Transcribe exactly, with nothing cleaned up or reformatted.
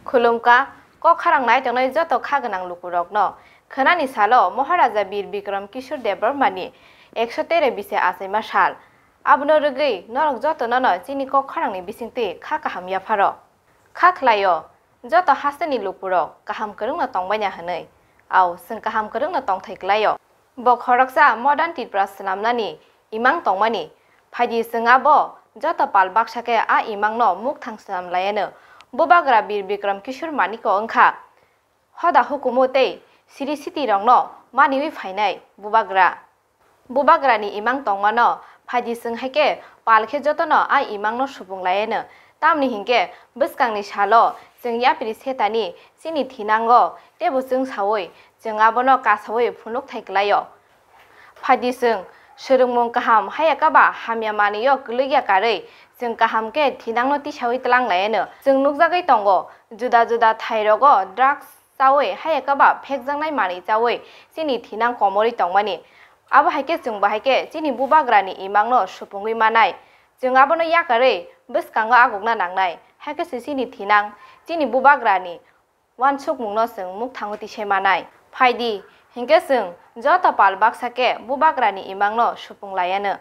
Khulumkha, kok kharang nai tongnai joto kha gwnang lukurokno. Khwnani salo Maharaja Bir Bikram Kishore Debbarmani ekso tero bise achaima sal. Abono rwgwi norok jotono no chini kok kharangni bisingtwi kha kaham yapharo. Kha khlaio, joto hasteni lukurok kaham kwrwngno tongbaina hwnwi. Au, chwng kaham kwrwngno tongthai klaio. Bo khoroksa modern Tripura swnamnani imang tongmani. Phaidi chwng abo joto pal baksa khe a imangno mukthang swnam laiano. Bubagra Bir Bikram Kishore Maniko wngkha hoda hukumu tei siri sitirokno maniwi phainai bubagra. Bubagrani imang tongmano phaidi chwng hai khe pal khe jotono a imangno supung laiano. Tamni hinkhe bwskangni salo chwng yapri setani chini thinango teibo chwng saui chwng abono kasaui phunukthai klaio. Phaidi chwng swrwngmung kaham haya kaba hamya manwio kwlwkya karwi chwng kaham khe thinangno tisaui tlang laiano. Chwng nukjagwi tongo, juda juda thairogo drugs chaui haya kaba phekjaknai manwi chaui chini thinang komorwi tongmani. Abo hai khe chwng bo hai khe chini bubagrani imangno supungwi manai. Chwng abono yakarwi bwskango agukna nangnai. Hai khe se chini thinang, chini bubagrani uansukmungno chwng mukthango tisai manai. Phaidi, hinkhe chwng joto pal baksa khe bubagrani imangno supung laiano.